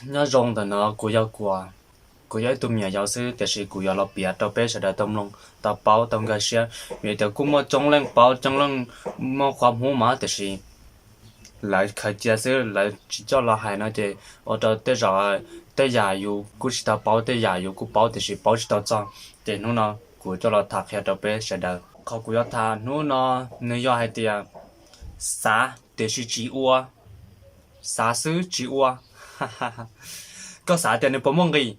Nyob zoo ntawm no kuv yog Kuam, kuv yog ib tug me nyuam yaus xwb, tiam sis kuv yuav los piav rau peb sawv daws tau mloog, tau paub, tau nkag siab, vim tias kuj muaj coob leej paub, coob leej muaj qhua hmub mas, tiam sis lawv khaws cia xwb, lawv tsis coj los hais no ces ua rau tej zaum tej yam yus kuj tsis tau paub, tej yam yus kuj paub tiam sis paub tsis tau txog. Ces hnub no kuv coj los tham qhia rau peb sawv daws. Qhov kuv yuav tham hnub no nws yog hais tias xav tiam sis tsis ua, xav xwb tsis ua. Koj xav tias nws puas muaj nqis?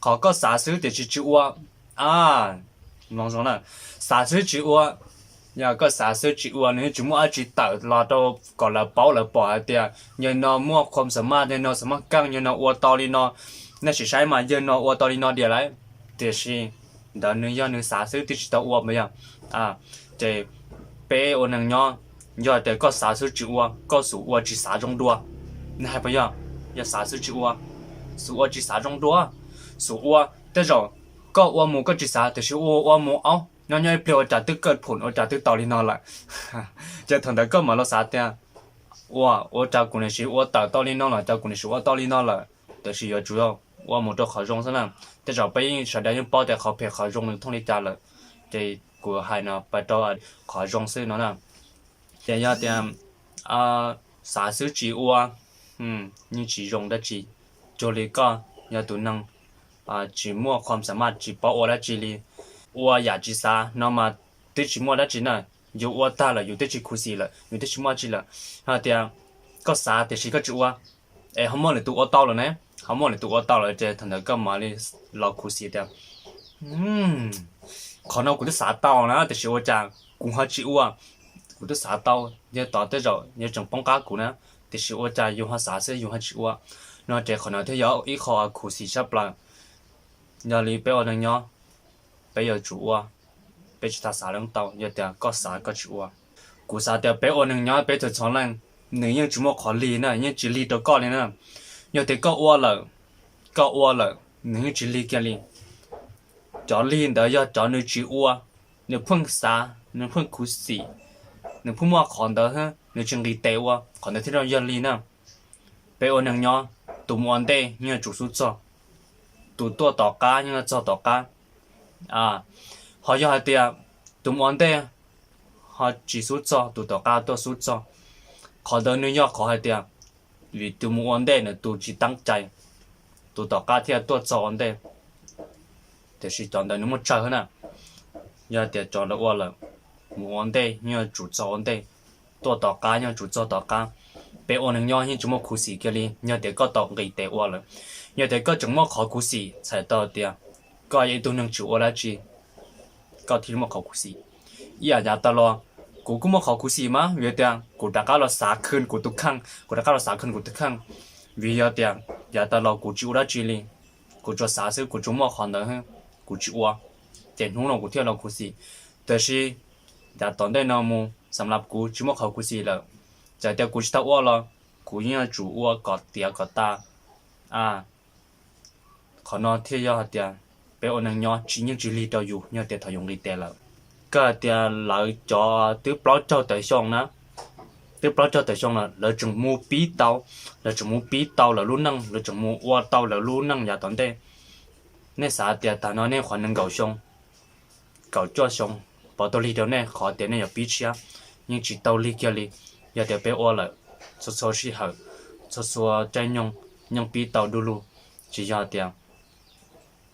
Qhov koj xav xwb tiam sis tsis ua, a, zoo na, xav xwb tsis ua, yog koj xav xwb tsis ua, nws yeej tsis muaj dab tsi tawm los rau kom lawv paub lawv pom hais tias yawg no muaj khuam xam maj, yawg no xam maj kaj, yawg no ua tau li no. Nej sim saib mas, yawg no ua tau li no diam lawm, tiam sis ntawd nws yog nws xav xwb twb tsis tau ua mas yog. Ces peb ua neeg nyob, yog tias koj xav xwb tsis ua, koj xub ua tsis xav zoo dua. Nej hais puas yog? Yog xav xwb tsis ua, xub ua tsis xav zoo dua. Xub ua, tej zaum koj ua mus koj tsis xav, tiam sis ua ua mus, aub, nyob nyob ib pliag ua cas twb kawj phoom, ua cas twb tau li no lawm. Ces thaum ntawd koj mam los xav tias, ua, ua cas kuv niam sim ua tawm tau li no lawm, cas kuv niam sim ua tau li no lawm. Tiam sis yuav tsum ua mus rau qhov zoo xwb na. Tej zaum peb yeej sawv daws yeej paub tias qhov phem qhov zoo nws thooj li cas lawm, ces kuv hais no pab rau qhov zoo xwb no na. Ces yog tias xav xwb tsis ua, yeej tsis zoo dab tsi. Cuag li koj yog tus neeg tsis muaj khuam xam maj, tsis paub ua dab tsi li, ua yam tsis xav no mas twb tsis muaj dab tsi na. Yus ua tag lawm yus twb tsis khuv xim lawm, yus twb tsis muaj dab tsi lawm. Hos tias koj xav tiam sis koj tsis ua, es ho muaj lwm tus ua tau lawm ne, ho muaj lwm tus ua tau lawm ces thaum ntawd koj mam li los khuv xim tias qhov no kuv twb xav tau na tiam sis ua cas kuv ho tsis ua. Kuv twb xav tau, yog tod tej zaum yog tseem poob qab kuv na, tiam sis ua cas yus ho xav xwb yus ho tsis ua. No ces qhov no thiaj yog ib qho khuv xim tshaj plaws. Yog li peb ua neeg nyob, peb yuav tsum ua, peb tsis tas xav leej tau, yog tias koj xav koj tsis ua. Kuv xav tias peb ua neeg nyob peb txhua txhua leej, nws yeej tsis muaj qhov lig na, yeej tsis lig rau koj li na. Yog tias koj ua lawm, koj ua lawm nws yeej tsis lig kiag li. Cov lig ntawd yog cov nws tsis ua, nws pheej xav, nws pheej khuv xim, nws pheej muaj qhov ntawd, nws tsis nqis tes ua, qhov ntawd thiaj yog lig na. Peb ua neeg nyob, tus mus ua ntej yeej yuav tsum xub txog, tus tuaj tom qab yeej yuav txog tom qab. Ho yog hais tias tus mus ua ntej ho tsis xub txog, tus tom qab tuaj xub txog, qhov ntawd nws yog qhov hais tias vim tus mus ua ntej nws tus tsis teeb cai, tus tom qab thiaj tuaj txog ua ntej. Tiam sis cov ntawd nws muaj tsawg na. Yog tias cov ntawd ua lawm, mus ua ntej yeej yuav tsum txog ua ntej, tuaj tom qab yeej yuav tsum txog tom qab. Peb ua neeg nyob yeej tsis muaj khuv xim kiag li, yog tias koj tau nqis tes ua lawm. Yog tias koj tseem muaj qhov khuv xim txhais tau tias koj yog ib tug neeg tsis ua dab tsi, koj thiaj li muaj qhov khuv xim. Ib yam yav tas los, kuv kuj muaj qhov khuv xim mas vim tias kuv rov qab los xav khwv kuv tus kheej, kuv rov qab los xav khwv kuv tus kheej. Vim yog tias yav tas los kuv tsis ua dab tsi li, kuv tsuas xav xwb, kuv tsuas muaj qhov ntawd, kuv tsis ua, ces hnub no kuv thiaj los khuv xim. Tiam sis yav tom ntej no mus xam lab kuv tsis muaj qhov khuv xim lawm. Txawm tias kuv tsis tau ua los kuv yeej yuav tsum ua kom tiav kom tas. Qhov no thiaj yog hais tias peb ua neeg nyob tsis, yeej tsis lig rau yus yog tias thaum yus nqis tes lawm. Koj hais tias lawv cov twb plaub caug tawm xyoo na, twb plaub caug tawm xyoo lawm, lawv tseem mus pib tau, lawv tseem mus pib tau lawv lub neej, lawv tseem mus ua tau lawv lub neej yav tom ntej. Nej xav tias tag no nej qhov nees nkaum xyoo, kaum cuaj xyoo, puas tau lig rau nej qhov tias nej yuav pib tshiab? Yeej tsis tau lig kiag li. Yog tias peb ua lawm, txhua txhua sij hawm, txhua txhua caij nyoog, yeej pib tau du lug. Tsis yog tias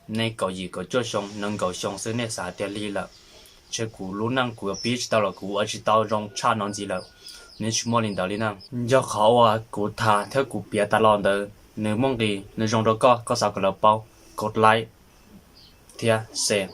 nej kaum yim kaum cuaj xyoo, nees nkaum xyoo xwb nej xav tias lig lawm, ntshe kuv lub neej kuv yuav pib tsis tau lawm, kuv ua tsis tau zoo tshaj no ntxiv lawm. Nws tsis muaj li ntawd li na. Yog qhov uas kuv tham thiab kuv piav tas los ntawd nws muaj nqis, nws zoo rau koj, koj xav kom lawv paub, kov like thiab share.